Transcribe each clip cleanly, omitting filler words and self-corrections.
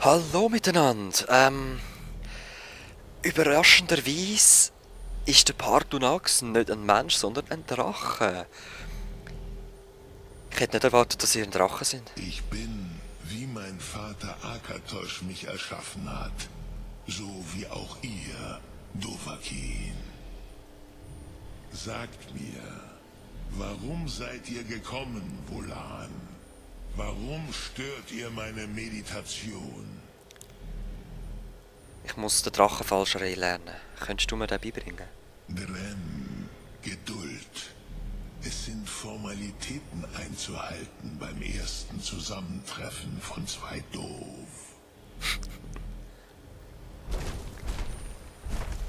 Hallo miteinander. Überraschenderweise ist der Partunax nicht ein Mensch, sondern ein Drache. Ich hätte nicht erwartet, dass ihr ein Drache sind. Ich bin, wie mein Vater Akatosh mich erschaffen hat, so wie auch ihr, Dovahkiin. Sagt mir, warum seid ihr gekommen, Volan? Warum stört ihr meine Meditation? Ich muss den Drachenfallschrei lernen. Könntest du mir den beibringen? Drem, Geduld. Es sind Formalitäten einzuhalten beim ersten Zusammentreffen von zwei Doof.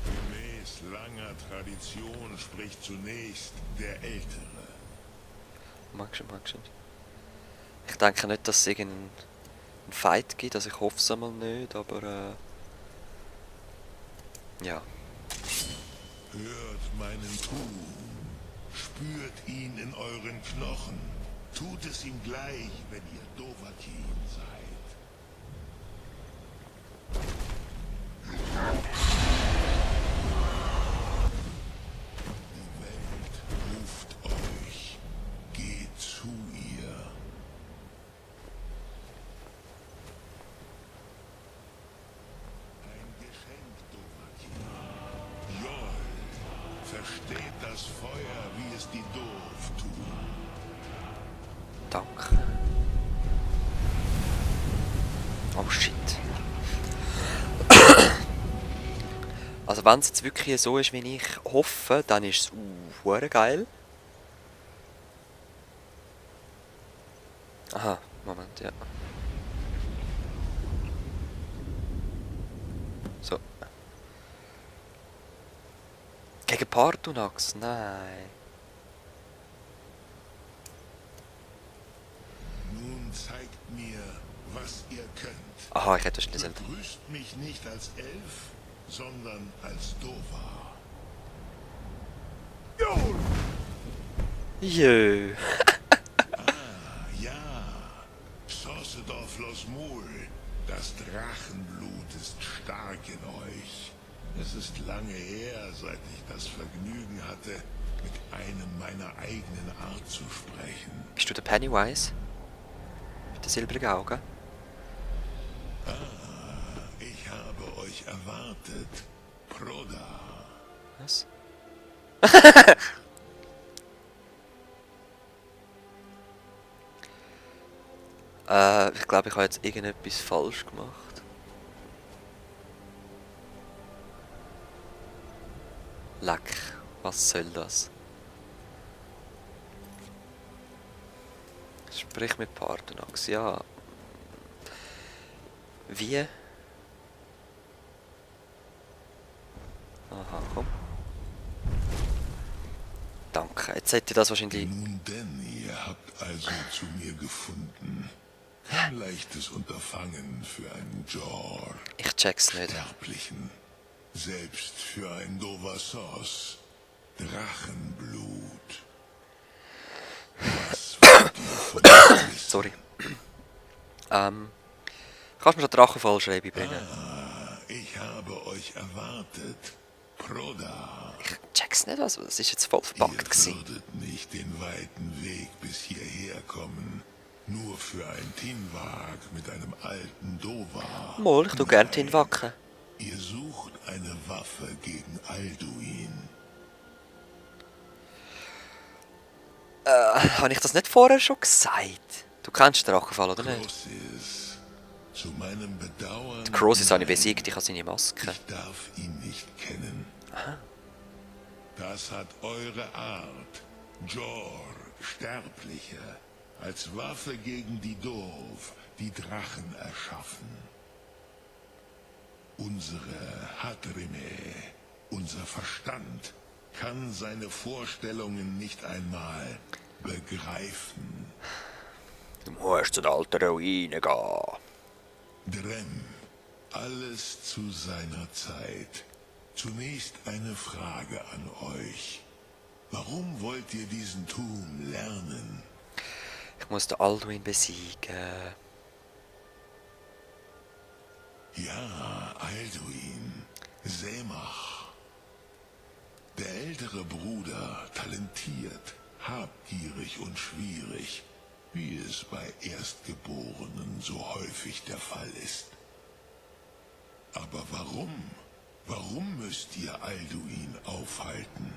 Gemäß langer Tradition spricht zunächst der Ältere. Magst du? Ich denke nicht, dass es irgendeinen Fight gibt, also ich hoffe es einmal nicht, aber ja. Hört meinen Tun. Spürt ihn in euren Knochen. Tut es ihm gleich, wenn ihr Dovahkiin seid. Die Welt ruft euch. Geht zu ihr. Ein Geschenk, Dovahkiin. Jol versteht das Feuer, wie es die Doof tun. Danke. Oh shit. Also wenn es jetzt wirklich so ist, wie ich hoffe, dann ist es hure geil. Aha, Moment, ja. So. Gegen Partunax? Nein. Nun zeigt mir, was ihr könnt. Aha, ich hätte das schließlich. Begrüßt mich nicht als Elf, sondern als Dova. Jö. Ja, Sossedorf Losmul, das Drachenblut ist stark in euch. Es ist lange her, seit ich das Vergnügen hatte, mit einem meiner eigenen Art zu sprechen. Bist du der Pennywise? Mit den silbrigen Augen? Ich habe euch erwartet, Proda. Was? Ich glaube, ich habe jetzt irgendetwas falsch gemacht. Leck, was soll das? Sprich mit Parthenax, ja. Wie? Aha, komm. Danke, jetzt hätte ich das wahrscheinlich... Nun denn, ihr habt also zu mir gefunden. Ein leichtes Unterfangen für einen Jor. Ich check's nicht. Sterblichen. Selbst für ein Dovassos. Drachenblut. Was wollt ihr von mir wissen? Sorry. Kannst du mir den Drachenfallschrei beibringen? Ich habe euch erwartet. Proda. Ich check's nicht, also das ist jetzt voll verpackt Ihr gewesen. würdet nicht den weiten Weg bis hierher kommen. Nur für ein Tinwag mit einem alten Dova. Mal, ich tu gern Nein, hinwacken. ihr sucht eine Waffe gegen Alduin. Habe ich das nicht vorher schon gesagt? Du kennst den Drachenfall, oder nicht? Crosis. Zu meinem Bedauern. Die Crosis habe ich nein. besiegt, ich habe seine Maske. Ich darf ihn nicht kennen. Das hat eure Art, Jor, Sterbliche, als Waffe gegen die Doof, die Drachen erschaffen. Unsere Hadrime, unser Verstand, kann seine Vorstellungen nicht einmal begreifen. Du musst zu der alten Ruine gehen. Drem, alles zu seiner Zeit. Zunächst eine Frage an euch. Warum wollt ihr diesen Tum lernen? Ich muss den Alduin besiegen. Ja, Alduin, Semach. Der ältere Bruder, talentiert, habgierig und schwierig, wie es bei Erstgeborenen so häufig der Fall ist. Aber warum? Warum müsst ihr Alduin aufhalten?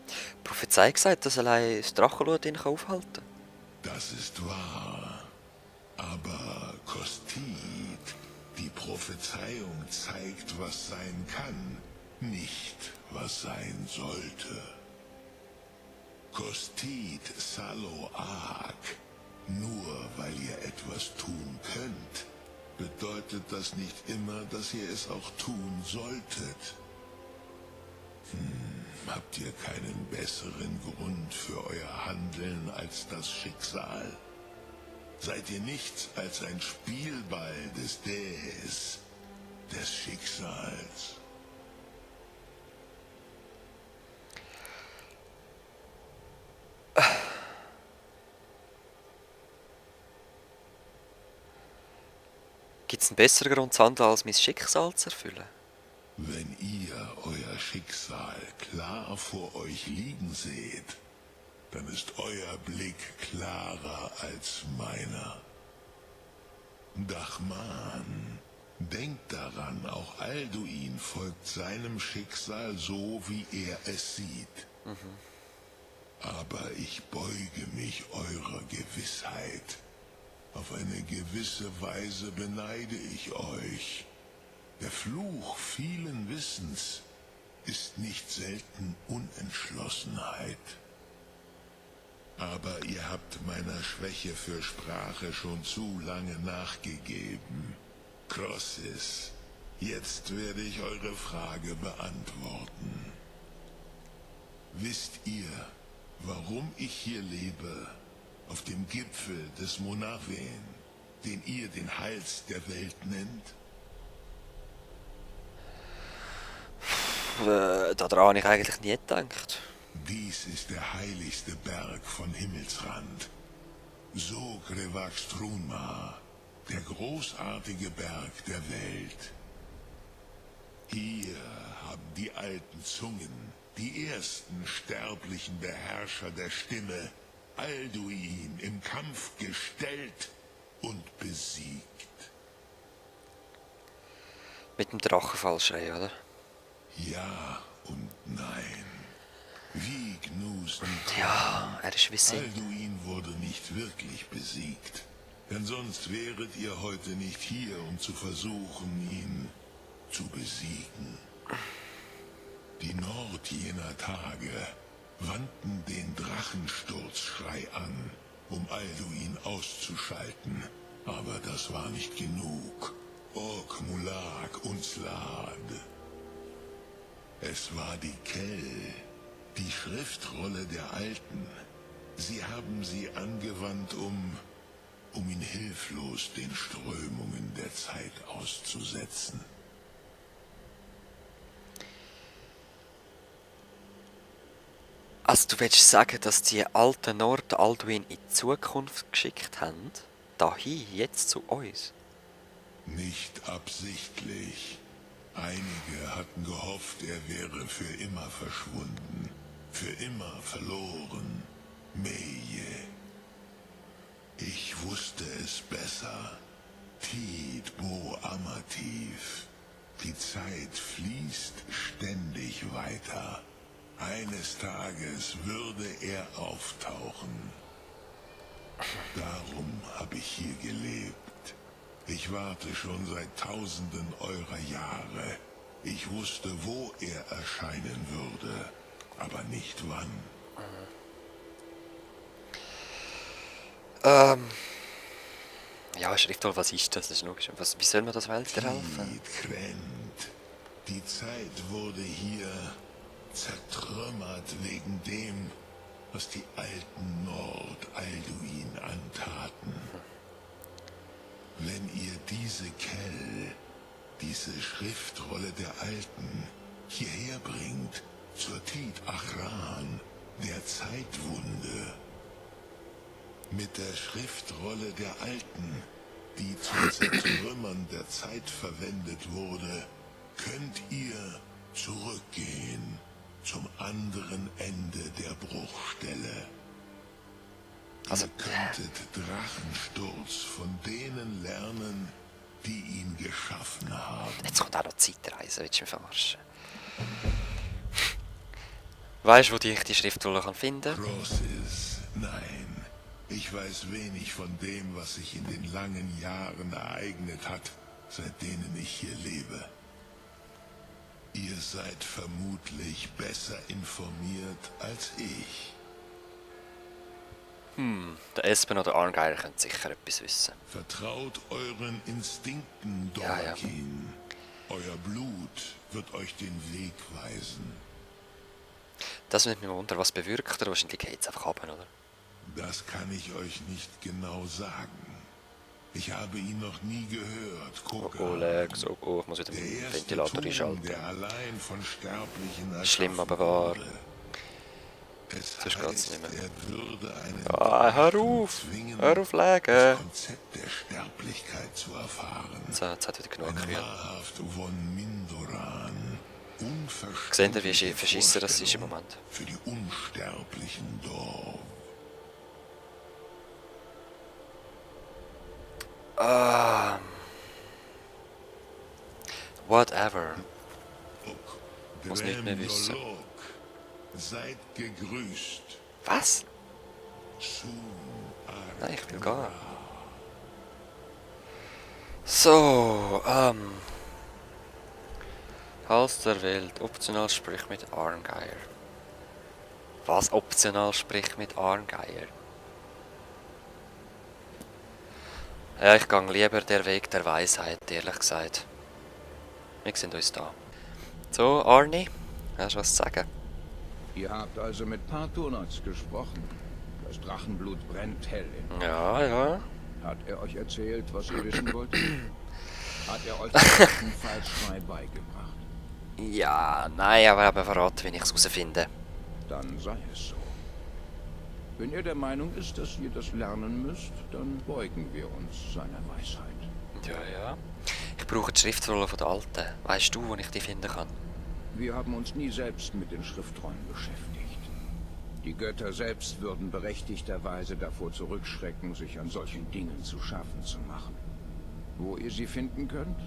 Die Prophezei gesagt, dass allein das Drachenlord ihn aufhalten kann. Das ist wahr. Aber Kostit, die Prophezeiung zeigt, was sein kann, nicht, was sein sollte. Kostit Saloak, nur weil ihr etwas tun könnt, bedeutet das nicht immer, dass ihr es auch tun solltet. Habt ihr keinen besseren Grund für euer Handeln als das Schicksal? Seid ihr nichts als ein Spielball des Däs, des Schicksals? Gibt es einen besseren Grund zu handeln, als mein Schicksal zu erfüllen? Wenn ihr euer Schicksal klar vor euch liegen seht, dann ist euer Blick klarer als meiner. Dachman, denkt daran, auch Alduin folgt seinem Schicksal so, wie er es sieht. Aber ich beuge mich eurer Gewissheit. Auf eine gewisse Weise beneide ich euch. Der Fluch vielen Wissens ist nicht selten Unentschlossenheit. Aber ihr habt meiner Schwäche für Sprache schon zu lange nachgegeben. Krossis, jetzt werde ich eure Frage beantworten. Wisst ihr, warum ich hier lebe, auf dem Gipfel des Monaven, den ihr den Hals der Welt nennt? Daran habe ich eigentlich nie gedacht. Dies ist der heiligste Berg von Himmelsrand. Sogrevakstrunma, der großartige Berg der Welt. Hier haben die alten Zungen, die ersten sterblichen Beherrscher der Stimme, Alduin im Kampf gestellt und besiegt. Mit dem Drachenfallschrei, oder? Ja und nein. Wie Gnus Ja, er ist wie Sinn. Alduin wurde nicht wirklich besiegt. Denn sonst wäret ihr heute nicht hier, um zu versuchen, ihn zu besiegen. Die Nord jener Tage wandten den Drachensturzschrei an, um Alduin auszuschalten. Aber das war nicht genug. Ork Mulak und Slad. Es war die Kell, die Schriftrolle der Alten. Sie haben sie angewandt, um ihn hilflos den Strömungen der Zeit auszusetzen. Also du willst sagen, dass die alten Nord Alduin in die Zukunft geschickt haben? Dahin, jetzt zu uns? Nicht absichtlich. Einige hatten gehofft, er wäre für immer verschwunden, für immer verloren. Meje. Ich wusste es besser. Tid Bo Amativ. Die Zeit fließt ständig weiter. Eines Tages würde er auftauchen. Darum habe ich hier gelebt. Ich warte schon seit Tausenden eurer Jahre. Ich wusste, wo er erscheinen würde, aber nicht wann. Ja, Schriftroll, was ist das? Das ist logisch. Wie soll man das weiterhelfen? Tid Krent. Die Zeit wurde hier zertrümmert wegen dem, was die alten Nord-Alduin antaten. Wenn ihr diese Kell, diese Schriftrolle der Alten, hierher bringt, zur Tid Achran, der Zeitwunde, Mit der Schriftrolle der Alten, die zum Zertrümmern der Zeit verwendet wurde, könnt ihr zurückgehen zum anderen Ende der Bruchstelle. Also, Ihr könntet Drachensturz von denen lernen, die ihn geschaffen haben. jetzt kommt auch noch Zeitreise, willst du mich verarschen? Weißt du, wo ich die Schriftrolle finden kann? Crosses, nein. Ich weiß wenig von dem, was sich in den langen Jahren ereignet hat, seit denen ich hier lebe. Ihr seid vermutlich besser informiert als ich. Der Espen oder Arngeier können sicher etwas wissen. Vertraut euren Instinkten, Ja, ja. Dorkin. Euer Blut wird euch den Weg weisen. Das nimmt mich wunder, was bewirkt er? Wahrscheinlich geht es einfach ab, oder? Das kann ich euch nicht genau sagen. Ich habe ihn noch nie gehört. Oh, Lex, ich muss wieder Der den erste Ventilator Ton, einschalten. der allein von Sterblichen Schlimm, erschaffen aber wahr. wurde. Es Sonst geht's heißt, nicht mehr. er würde einen Hör Drachen auf! zwingen, Hör auf, das legen! Konzept der Sterblichkeit zu erfahren. So, jetzt hat wieder genug Eine gekriegt. wahrhaft von Mindoran. Seht ihr, wie Unverständliche verschissen das ist im Vorstellung Moment? für die unsterblichen Dorf. Whatever. Ok, Muss nicht mehr wissen. Dremdolok, seid gegrüßt. Was? Zu Nein, ich will gehen. So, Hals der Welt. Optional sprich mit Arngeier. Was? Optional sprich mit Arngeier? Ja, ich gehe lieber der Weg der Weisheit, ehrlich gesagt. Wir sind uns da. So, Arni, hast du was zu sagen? Ihr habt also mit Partunax gesprochen. Das Drachenblut brennt hell in euch. Ja, ja. Hat er euch erzählt, was ihr wissen wollt? Hat er euch den Fallschrei beigebracht? Ja, nein, aber verraten, wenn ich es herausfinde. Dann sei es so. Wenn ihr der Meinung ist, dass ihr das lernen müsst, dann beugen wir uns seiner Weisheit. Ja, ja. Ich brauche die Schriftrolle von der Alten. Weißt du, wo ich die finden kann? Wir haben uns nie selbst mit den Schriftrollen beschäftigt. Die Götter selbst würden berechtigterweise davor zurückschrecken, sich an solchen Dingen zu schaffen zu machen. Wo ihr sie finden könnt?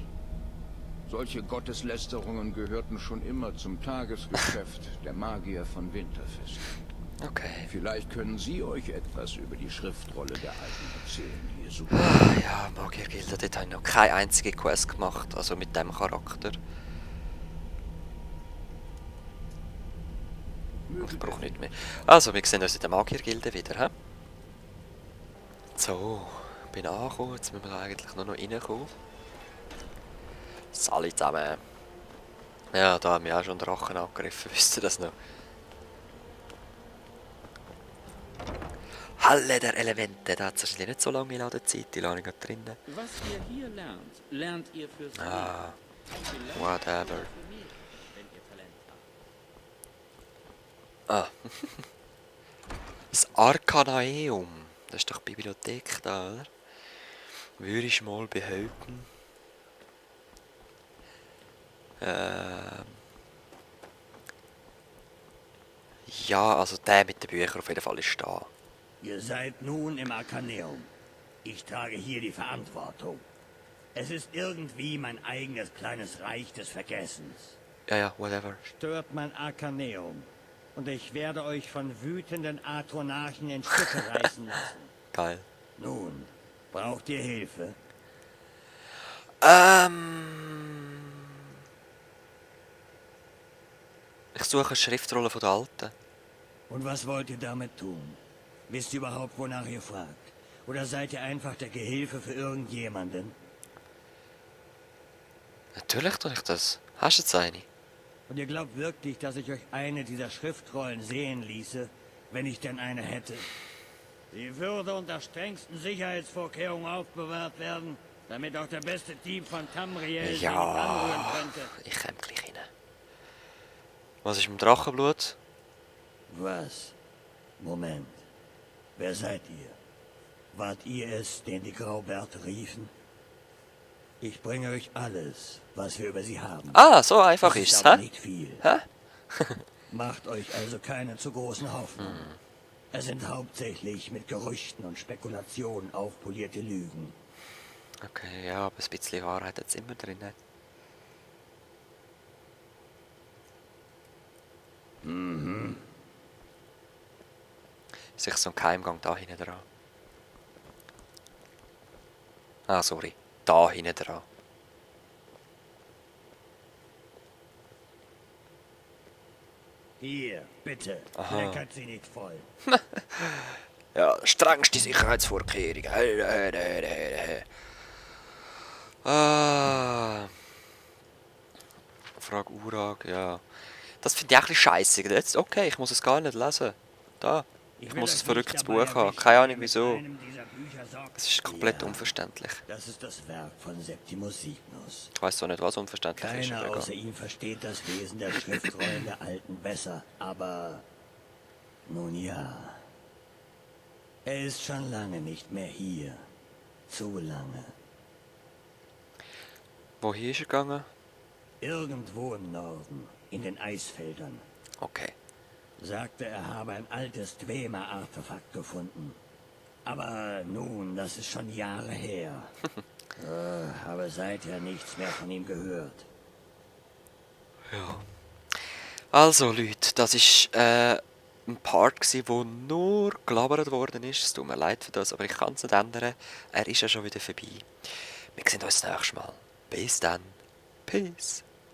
Solche Gotteslästerungen gehörten schon immer zum Tagesgeschäft der Magier von Winterfest. Okay. Vielleicht können sie euch etwas über die Schriftrolle der Alten erzählen, die ihr sucht. Ja, Magiergilde, dort habe ich noch keine einzige Quest gemacht, also mit dem Charakter. Ich brauche nicht mehr. Also, wir sehen uns in der Magiergilde wieder, hä? So, bin angekommen, jetzt müssen wir eigentlich nur noch reinkommen. Salut zusammen. Ja, da haben wir auch schon Drachen angegriffen, wisst ihr das noch? Halle der Elemente, da hat es wahrscheinlich nicht so lange Ladezeit, die lasse ich gerade drinnen. Was ihr hier lernt, lernt ihr fürs Leben. Ah, Vielleicht whatever. für mich, wenn ihr Talent habt. Ah. Das Arcanaeum. Das ist doch die Bibliothek da, oder? Würde ich mal behaupten. Ja, also der mit den Büchern auf jeden Fall ist da. Ihr seid nun im Arkaneum. Ich trage hier die Verantwortung. Es ist irgendwie mein eigenes kleines Reich des Vergessens. Ja, ja, whatever. Stört mein Arkaneum. Und ich werde euch von wütenden Atronarchen in Stücke reißen lassen. Geil. Nun, braucht ihr Hilfe? Ich suche eine Schriftrolle von der Alten. Und was wollt ihr damit tun? Wisst ihr überhaupt, wonach ihr fragt? Oder seid ihr einfach der Gehilfe für irgendjemanden? Natürlich tue ich das. Hast du jetzt eine? Und ihr glaubt wirklich, dass ich euch eine dieser Schriftrollen sehen ließe, wenn ich denn eine hätte? Sie würde unter strengsten Sicherheitsvorkehrungen aufbewahrt werden, damit auch der beste Dieb von Tamriel sie nicht anrühren Ja, könnte. ich komme gleich rein. Was ist mit dem Drachenblut? Was? Moment. Wer seid ihr? Wart ihr es, den die Graubärte riefen? Ich bringe euch alles, was wir über sie haben. Ah, so einfach Das ist's, aber hä? nicht viel. Hä? Macht euch also keine zu großen Hoffnungen. Es sind hauptsächlich mit Gerüchten und Spekulationen aufpolierte Lügen. Okay, ja, aber ein bisschen Wahrheit hat's immer drin. Sicher so ein Geheimgang da hinten dran. Ah, sorry. Da hinten dran. Hier, bitte, Aha. kleckert sie nicht voll. Ja, strengste Sicherheitsvorkehrung. Ah. Frage Urag, ja. Das finde ich auch ein bisschen scheissig. Jetzt, okay, ich muss es gar nicht lesen. Da. Ich will muss euch ein verrücktes nicht dabei Buch haben. erwischen, Keine wie Ahnung ihr mit wieso. einem dieser Bücher sorgt. Es ist komplett Ja, unverständlich. Das ist das Werk von Septimus Signus. Ich weiß zwar nicht, was unverständlich ist. Keiner Aber außer egal. ihm versteht das Wesen der Schriftrollen der Alten besser, aber nun ja. Er ist schon lange nicht mehr hier. Zu lange. Wohin ist er gegangen? Irgendwo im Norden, in den Eisfeldern, Okay. sagte er habe ein altes Dwemer-Artefakt gefunden. Aber nun, das ist schon Jahre her. Habe seither nichts mehr von ihm gehört. Ja. Also Leute, das ist ein Part gsi, wo nur gelabert worden ist. Es tut mir leid für das, aber ich kann es nicht ändern. Er ist ja schon wieder vorbei. Wir sehen uns das nächste Mal. Bis dann. Peace.